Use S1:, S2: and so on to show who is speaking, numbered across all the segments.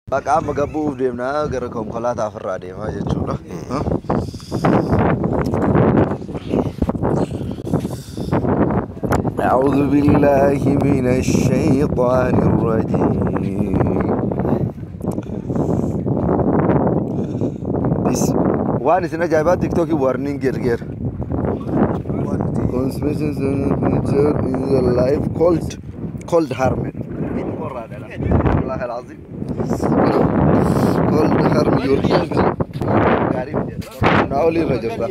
S1: Bakka amma gabbu'uuf deemnaa gara konkolaataa ofirraa deemaa jechuudha. أعوذ بالله من الشيطان الرجيم بس waan isin ajaa'ibaa TikTokii warning ergeera. Conspiracy nature in the life cold cold harm. والله العظيم cold harm your health. Naa olii irra jirta.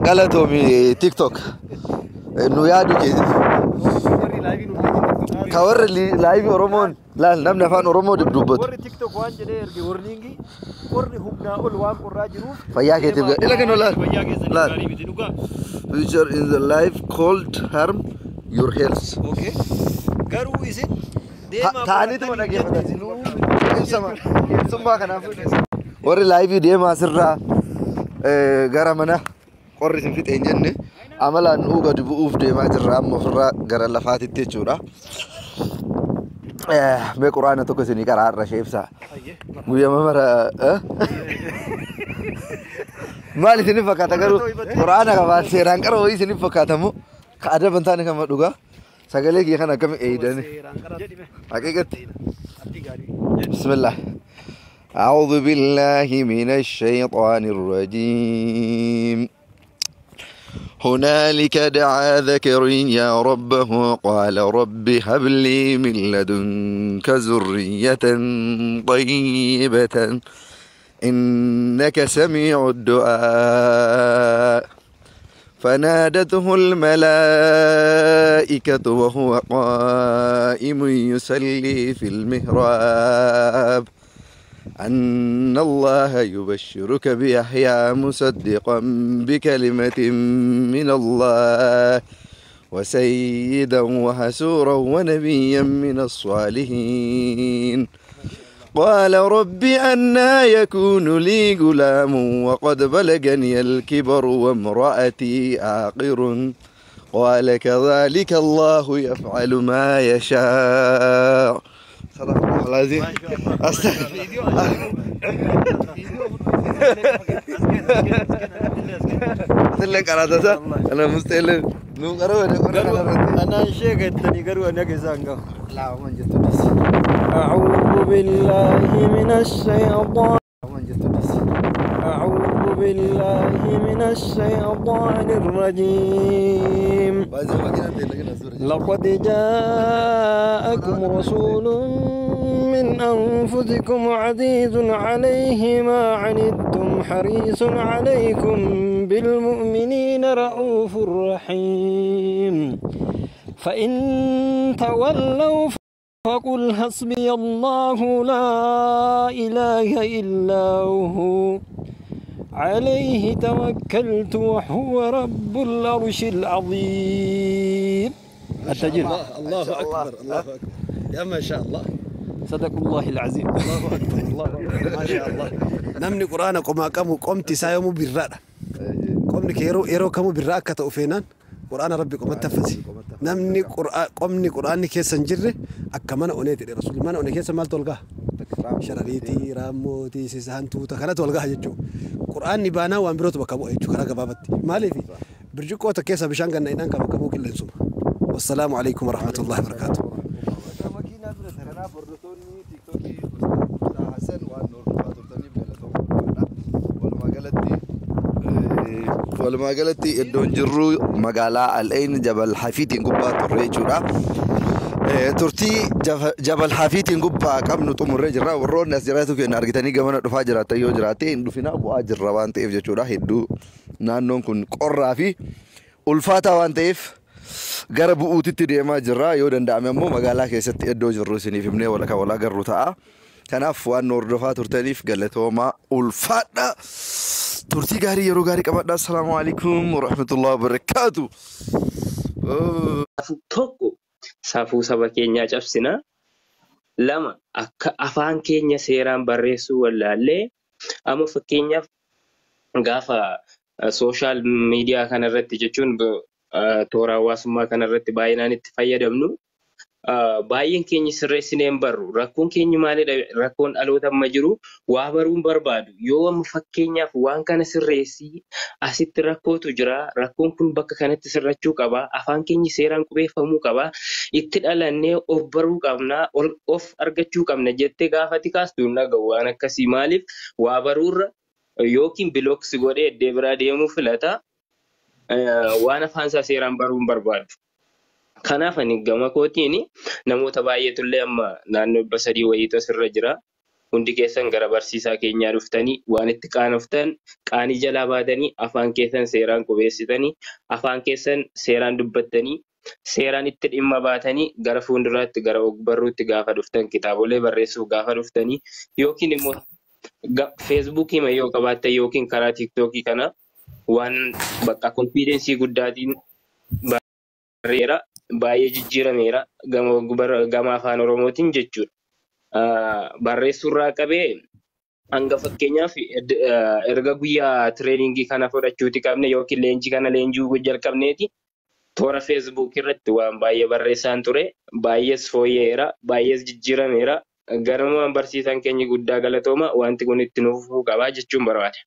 S1: Galatoomi TikTok. Nu yaadu keessa. Ka warri live Oromoon laal namni afaan Oromoo dubbatu.
S2: Warri TikTok waan jedhee erge warningii qorri humnaa ol waan qorraa jiruuf
S1: Fayyaa keetiif ila kan laal.
S2: Fayyaa keessaniif
S1: Laal.
S2: gaarii miti dhugaa.
S1: Future in the life cold harm your health.
S2: Okay. Garuu isin deemaa
S1: Ta'aniituma dhaggeeffatan. Ibsama. Ibsummaa kanaaf warri live deemaa asirraa gara mana qorri isin fixe hin jenne amalaan nuu gadi bu'uuf deemaa jirra amma ofirraa gara lafaatitti jechuudha. Mee quraana tokko isinii qaraa irra ishee ibsaa. Guyyama mara maal isiniif fakkaata garuu quraana qabaan seeraan qara wayii isiniif fakkaatamu ka adaba hin taane kama dhugaa sagalee kiyya kana akkami eeydani haqiiqatti. بسم الله أعوذ بالله من الشيطان الرجيم هنالك دعا زكريا ربه قال رب هب لي من لدنك ذرية طيبة إنك سميع الدعاء فنادته الملائكة وهو قائم يصلي في المحراب أن الله يبشرك بيحيى مصدقا بكلمة من الله وسيدا وحسورا ونبيا من الصالحين قال رب أنى يكون لي غلام وقد بلغني الكبر وامرأتي عاقر قال كذلك الله يفعل ما يشاء صدق الله العظيم. أستغفر الله. أنا مستحيل
S2: أنا شيخ الثاني قالوا أنا كزانغا.
S1: لا ما جبت بس.
S2: أعوذ بالله من الشيطان.
S1: ما جبت بس.
S2: أعوذ بالله من الشيطان الرجيم. لقد جاءكم رسول من أنفسكم عزيز عليه ما عنتم حريص عليكم بالمؤمنين رؤوف رحيم فإن تولوا فقل حسبي الله لا إله إلا هو عليه توكلت وهو رب العرش العظيم. التجربة.
S3: الله أكبر الله أكبر يا ما شاء الله.
S2: صدق الله العظيم.
S3: الله أكبر الله أكبر ما شاء الله. نمني قرآن قم كم قمت سايمو بالرأ قمني كيرو إيرو كمو بالرأ كتوفينان قرآن ربي قم تفسي نمني قرآن قمني قرآن كيس سنجرة أكمل أنيت الرسول ما أنا كيس مال تلقاه شراريتي راموتي سيسان توتا كنا تلقاه جتشو قرآن نبانا وأمبروت بكمو جتشو كنا كبابتي مالي في برجوك وتكيس بشان كنا إنان كبكمو كل إنسان. والسلام عليكم ورحمة الله وبركاته.
S1: Walumaa galatti iddoon jirru magaalaa Al-Ain Jabal Hafiitiin gubbaa turre jechuudha. Turtii Jabal Hafiitiin gubbaa qabnu xumurree jirra. Warroonni as jiraatu keenya argitanii gamana dhufaa jiraatan yoo jiraate hin dhufinaa bu'aa jirra waan ta'eef jechuudha. Hedduu naannoon kun qorraa fi ulfaataa waan ta'eef gara bu'uutitti deemaa jirra. Yoo danda'ame ammoo magaalaa keessatti iddoo jirru isiniif himnee walaka walaa garru ta'a. Kanaaf waan nu hordofaa turtaniif galatoomaa ulfaadha. Turtii gaarii yeroo gaarii qabadha. Assalaamu alaikum warahmatullahi wabarakaatu.
S4: Tokko safuu saba keenyaa cabsina. Lama akka afaan keenya seeraan barreessuu wallaallee amma fakkeenyaaf gaafa sooshaal miidiyaa kanarratti jechuun toora hawaasummaa kanarratti baay'inaan itti fayyadamnu Baay'een keenya sirreessinee hin barru. Rakkoon keenya maalidha? Rakkoon dhaloota amma jiru waa baruu hin barbaadu. Yoo amma fakkeenyaaf waan kana sirreessii asitti rakkootu jira. Rakkoon kun bakka kanatti sirrachuu qaba. Afaan keenya seeraan qubeeffamuu qaba. Itti dhalannee of baruu qabna. Of argachuu qabna jettee gaafati kaastu hin dhaga'u waan akkasii. Maaliif waa baruurra yookiin bilooksi godhee iddoo biraa deemuu filata. Waan afaan isaa seeraan baruu hin barbaadu. Kanaaf ani gama kootiin namoota baay'eetu illee amma naannoo 300 wayiitu asirra jira. Hundi keessan gara barsiisaa keenyaa dhuftanii waan itti qaanoftan qaanii jalaa baatanii afaan keessan seeraan qubeessitanii afaan keessan seeraan dubbattanii seeraan itti dhimma baatanii gara fuulduraatti gara ogbarruutti gaafa dhuftan kitaabolee barreessuuf gaafa dhuftanii yookiin immoo feesbuukii yoo qabaattan yookiin karaa tiiktookii kana waan bakka konfiidensii guddaatiin barreera. Baay'ee jijjiirameera gama afaan Oromootiin jechuudha. Barreessuurraa qabee hanga fakkeenyaaf erga guyyaa tireeningii kana fudhachuuti qabne yookiin leenjii kana leenjii jalqabneeti toora feesbuuk irratti waan baay'ee barreessaan ture. Baay'ees fooyya'eera, baay'ees jijjiirameera. Ganamumaan barsiisaan keenya guddaa galatooma wanti kun itti nuuf qabaa jechuun barbaada.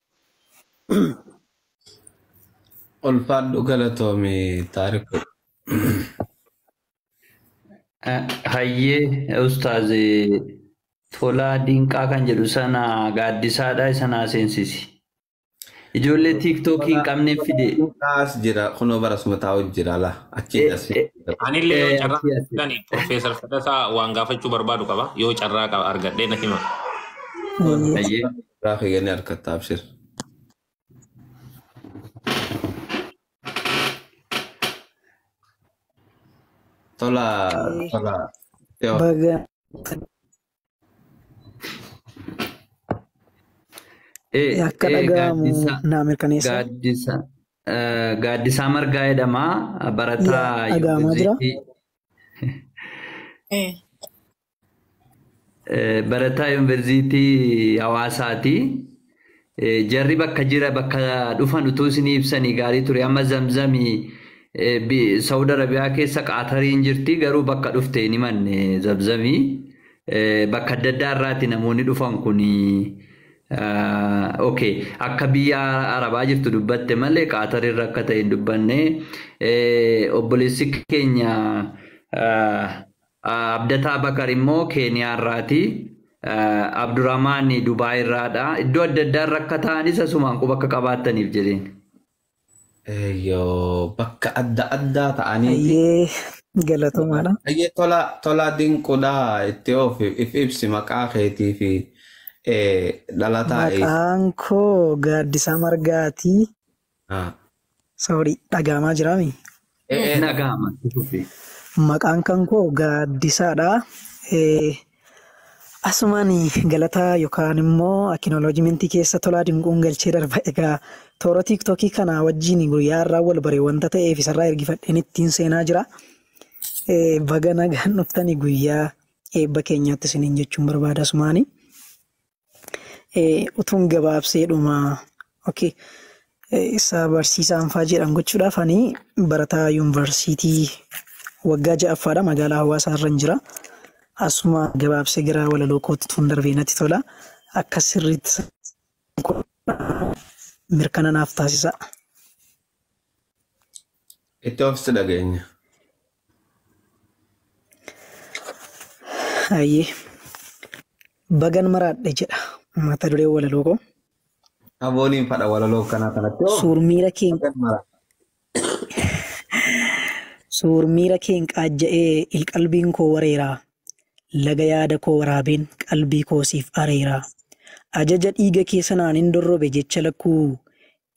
S5: Ulfaadhu galatoome taariku.
S6: Hayyee Ustaaz Tolaa Dinqaa kan jedhu sana gaaddisaadha isa naa seensisi. Ijoollee tiiktookii hin qabneef fide.
S5: As jira kunoo barasuma taa'u jira la achi as.
S7: Anillee yoo carraa argadhe Profeesar Fedhasaa waan gaafachuu barbaadu qaba. Yoo carraa qaba argadhee na hima.
S5: Hayyee raafii ganii harkatti abshir. Tola tola.
S8: Baga. Akka dhaga'amu naa mirkaneessa.
S6: Gaaddisaa Margaa jedhama. Barataa yuunivarsiitii. Barataa yuunivarsiitii Hawaasaati. Jarri bakka jira bakka dhufan utuu isinii ibsanii gaarii ture. Amma zamzamii Saudi Arabiyaa keessa Qaatariin jirti garuu bakka dhufte hin himanne zamzamii. Bakka adda addaa irraati namoonni dhufan kun okay akka biyya Arabaa jirtu dubbatte malee Qaatarirra akka ta'e hin dubbanne. Obboleessi keenya Abdataa Bakar immoo Keeniyaa irraati. Abdurrahmaan Dubaay irraadha. Iddoo adda addaa irra akka ta'anis asumaan quba akka qabaattaniif jedheen.
S5: Eeyyoo bakka adda addaa ta'anii.
S8: Hayyee galatoomaadha.
S5: Hayyee tola tola dinquudhaa itti of if ibsi maqaa keetii fi dhalataa.
S8: Maqaan koo Gaaddisaa Margaati. Sorry dhaga'amaa jiraami?
S6: Dhaga'ama.
S8: Maqaan kan koo Gaaddisaadha. Asumaan galataa yookaan immoo akinooloojimentii keessa Tolaa Dinquun galchee darba. Egaa toora tiiktookii kana wajjin guyyaa irraa wal bare wanta ta'eef isarraa ergifadheen ittiin seenaa jira. Baga nagaan dhuftanii guyyaa eebba keenyaatti isiniin jechuun barbaada asumaani. Utuun gabaabsee dhuma okay. Isa barsiisaan fa'aa jedhan gochuudhaaf ani barataa yuunivarsiitii waggaa 6ffaadha magaalaa Hawaasaa irra jira. Asuma gabaabsee gara walaloo kootti tun darbee natti tola. Akka sirriitti mirkana naaf taasisa.
S5: Itti ofitti dhageenya.
S8: Hayyee bagan maraadhe jedha mata duree walaloo koo.
S5: Abooniin fadha walaloo kanaa kanatti.
S8: Suurmiira keen qaajja'ee ilqalbiin koo wareera. Laga yaada koo waraabeen qalbii koo siif areera. Ajaja dhiiga kee sanaan hin dorrobe jecha lakkuu.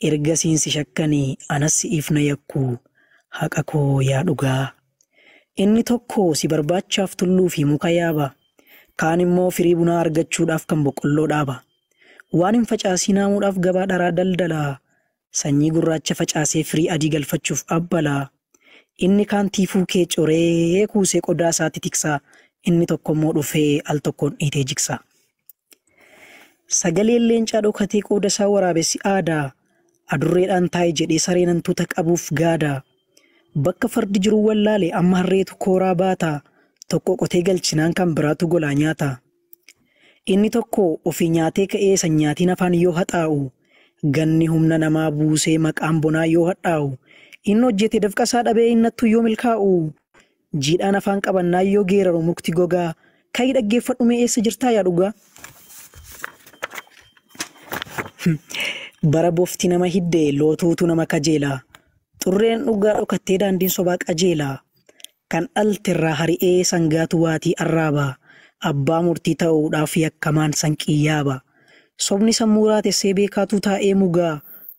S8: Erga siinsi shakkanii anas si'iif na yakkuu. Haqa koo yaa dhugaa. Inni tokko si barbaachaaf tulluu fi muka yaaba. Kaan immoo firii bunaa argachuudhaaf kan boqqolloo dhaaba. Waan hin facaasiin haamuudhaaf gabaa dharaa daldala. Sanyii gurraacha facaasee firii adii galfachuuf abbala. Inni kaan tiifuu kee coree kuusee qodaa isaatti tiksa. Inni tokko immoo dhufee al tokkoon dhiitee jigsa. Sagaleen leencaa dhokatee qooda isaa waraabessi aadaa. Adurreedhaan taa'e jedhee sareen hantuuta qabuuf gaada. Bakka fardi jiru wallaale amma harreetu kooraa baata. Tokko qotee galchinaan kan biraatu golaa nyaata. Inni tokko ofii nyaatee ka'ee sanyaatiin afaan yoo haxaa'u, ganni humna namaa buusee maqaan bonaa yoo hadhaa'u, inni hojjete dafqasaa dhabee innattuu yoo milkaa'u, jiidhaan afaan qabannaa yoo geeraru mukti gogaa, ka'ii dhaggeeffadhu mee eessa jirtaa yaa dhugaa? Bara bofti nama hidde lootuutu nama kajeela. Xurreen dhugaa dhokattee daandiin sobaa qajeela. Kan dhalterraa hari'ee sangaatu waatii arraaba. Abbaa murtii ta'uudhaaf yakkamaan sanqii yaaba. Sobni sammuu raatessee beekaatu taa'ee mugaa.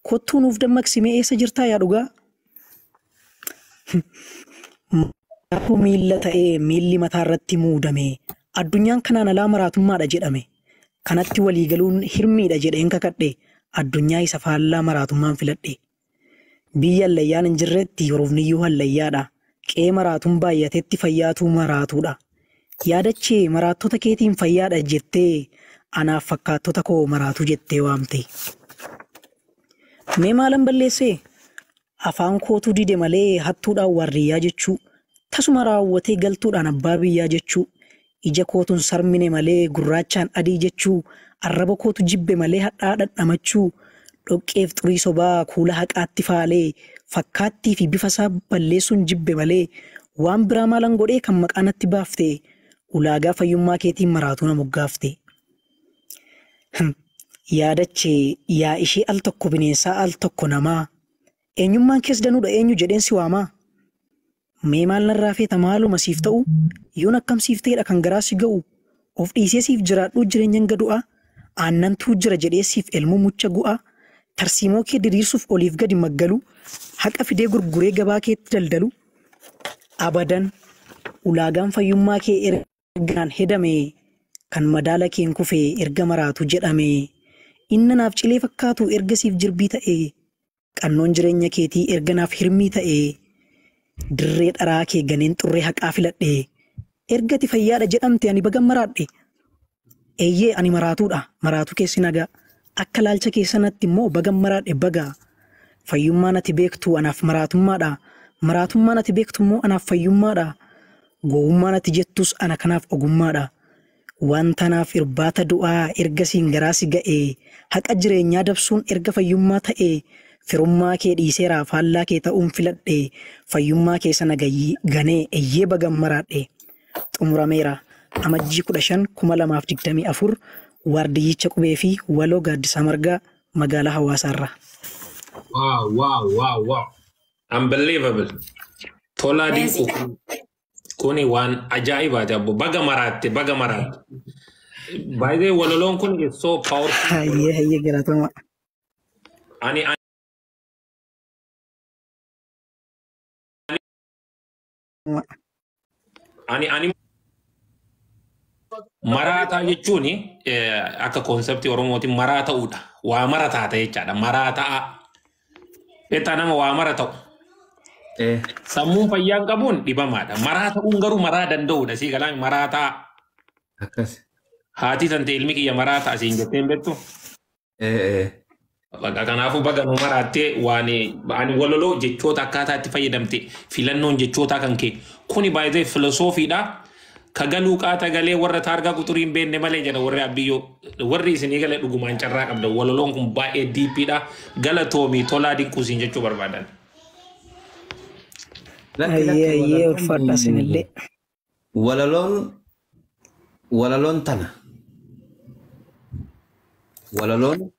S8: Kottuu nuuf dammaqsi mee eessa jirtaa yaa dhugaa? Maraatu miilla ta'ee miilli mataarratti muudame. Addunyaan kanaan alaa maraatummaadha jedhame. Kanatti waliigaluun hirmiidha jedheen kakadhe. Addunyaa isa faallaa maraatummaan filadhe. Biyya hallayyaan hin jirretti yorofniyyuu hallayyaadha. Qe'ee maraatuun baay'atetti fayyaatuu maraatuudha. Yaadachee maraattota keetiin fayyaadha jettee anaaf fakkaattota koo maraatuu jettee waamte. Mee maalan balleessee? Afaan kootu dide malee hattuudhaan warriyyaa jechuu. Tasuma raawwatee galtuudhaan abbaa biyyaa jechuu. Ija kootuun sarmine malee gurraachaan adii jechuu. Arraba kootu jibbe malee hadhaa dhandhamachuu. Dhoqqeef xurii sobaa kuula haqaatti faalee fakkaattii fi bifa isaa balleessuun jibbe malee waan biraa maalan godhee kan maqaa natti baafte ulaagaa fayyummaa keetiin maraatuu na moggaafte. Yaadachee yaa ishee al tokko bineensaa al tokko namaa. Eenyummaan kees danuudha eenyu jedheen si waamaa. Mee maal narraa feeta maaluma siif ta'u yoon akkam siif ta'edha kan garaa si ga'u of dhiisee siif jiraadhuu jireenyan gadu'a aannantuu jira jedhee siif elmuu mucha gu'a tarsiimoo kee diriirsuuf oliif gadi maggalu haqa fidee gurguree gabaa keetti daldalu abadan ulaagaan fayyummaa kee ergaan hedame kan madaala keen kufe erga maraatu jedhame inna naaf cilee fakkaatu erga siif jirbii ta'e qannoon jireenya keetii erga naaf hirmii ta'e dirree dharaa kee ganeen xurree haqaa filadhe ergati fayyaadha jedhamte ani bagan maraadhe. Eeyyee ani maraatuudha maraatuu keessi nagaa akka laalcha keessanatti immoo bagan maraadhe baga fayyummaan ati beektu anaaf maraatummaadha maraatummaan ati beektu immoo anaaf fayyummaadha gowwummaan ati jettus ana kanaaf ogummaadha. Wanta naaf irbaata du'aa erga siin garaa si ga'e haqa jireenyaa dabsuun erga fayyummaa ta'e firummaa kee dhiiseera faallaa kee ta'uun filadhe fayyummaa kee sana ganee eeyyee bagan maraadhe. Xumurameera. Amajjii 15 2024 waardiyyicha qubee fi waloo gaaddisaa margaa magaalaa Hawaasaarraa.
S7: Wow, wow, wow, wow. Unbelievable. Tolaa Dinquu kuni waan ajaa'ibaati abbo. Baga maraatte, baga maraatte. By the way, walaloon kun is so powerful.
S8: Hayyee hayyee galatoomaa.
S7: Ani ani maraataa jechuun akka concept Oromootiin maraa ta'uudha. Waa mara taata jechaadha. Maraa ta'a. Beektaa nama waa mara ta'u. Sammuun fayyaan qabuun dhibamaadha. Maraa ta'uun garuu maraa danda'uudha. Sii galaan maraa ta'a.
S5: Akkas.
S7: Haati tante ilmi kiyya maraa ta'a siin jettee hin beektu. Bakka kanaafuu baga nu maraattee waan ani walaloo jechoota akkaataa itti fayyadamte filannoon jechootaa kan kee kuni baay'ee filosoofiidha. Ka galuu qaata galee warra taargaa quxurii hin beekne malee jedha warri abbiyyoo warri isinii galee dhugumaan carraa qabda walaloon kun baay'ee deepiidha. Galatoomii Tolaa Dinquu siin jechuu barbaadan.
S5: Lakki
S8: Hayyee
S5: lakki
S8: hayyee ulfaadha isinillee.
S5: walaloon walaloon tana walaloon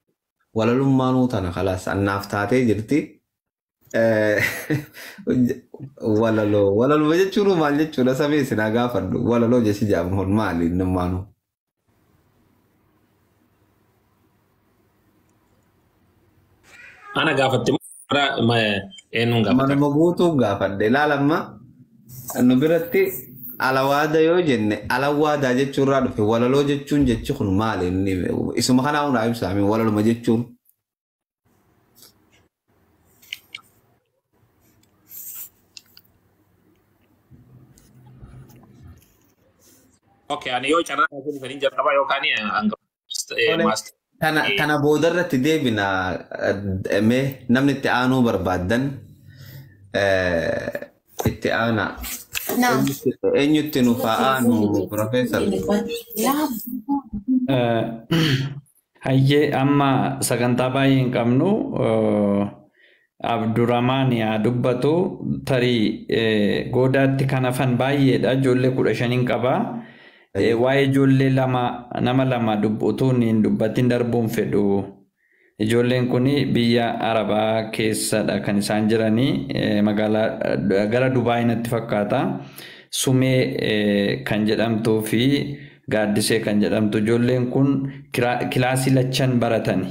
S5: walalummaanuu tana khalaas annaaf taatee jirti. Walaloo walaluma jechuun maal jechuudha samii isin haa gaafadhu walaloo jechi jedhamu kun maali innummaanuu?
S7: Ana gaafatte eenyuun gaafata?
S5: Manuma guutuun gaafadhe ilaalamma nu biratti alawaada yoo jenne alawaadaa jechuurraa dhufe walaloo jechuun jechi kun maali inni isuma kanaa hundaa ibsaame walaluma jechuun.
S7: Okay, ani yoo carraa kennitanii jalqabaa yookaan hanga master.
S5: Tana boodarratti deebina mee namni itti aanuu barbaaddan itti aanaa. Eenyutti nu fa'aa nu Profeesar?
S6: Hayyee, amma sagantaa baay'ee hin qabnu. Abdurrahmaan yaa dubbatu. Tarii goodaatti kan hafan baay'eedha. Ijoollee 15n qaba. Waa'ee ijoollee lama, nama lama utuu hin dubbatin darbuun fedhu. Ijoolleen kun biyya Arabaa keessadha kan isaan jiranii, magaalaa gara Dubaay natti fakkaata. Sumee kan jedhamtuu fi Gaaddisee kan jedhamtu, ijoolleen kun kilaasii lachan baratani.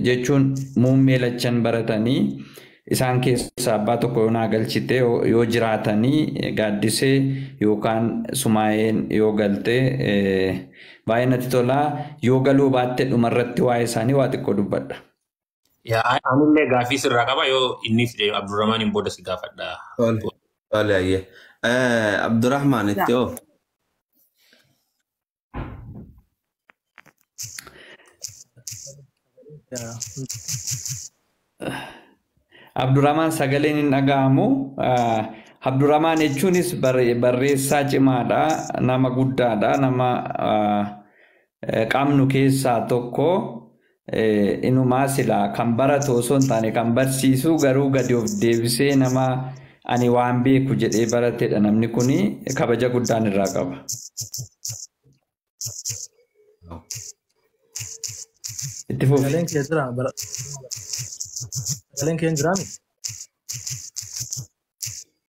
S6: Jechuun muummee lachan baratanii, isaan keessaa abbaa tokko yoo naa galchite, yoo jiraatanii, Gaaddisee yookaan Sumaayeen yoo galte baay'ee natti tola. Yoo galuu baatte, dhumarratti waa'ee isaanii waa xiqqoo dubbadha.
S7: Yaa, anillee gaafii sirraa qaba. Yoo inni fide, Abdurrahmaan booda si gaafadha.
S5: Tole, ayyee. Abdurrahmaan, itti hoo?
S6: Abdurrahmaan, sagaleen hin dhaga'amu. Abdurrahmaan jechuunis barreessaa cimaadha. Nama guddaadha. Nama qabnu keessaa tokko. Inumaa silaa kan baratu osoo hin taane kan barsiisu, garuu gadi of deebisee nama ani waan beeku jedhee baratedha. Namni kuni kabaja guddaan irraa qaba. Itti fufi.
S9: Sagaleen kee jira. Sagaleen kee hin jiraami?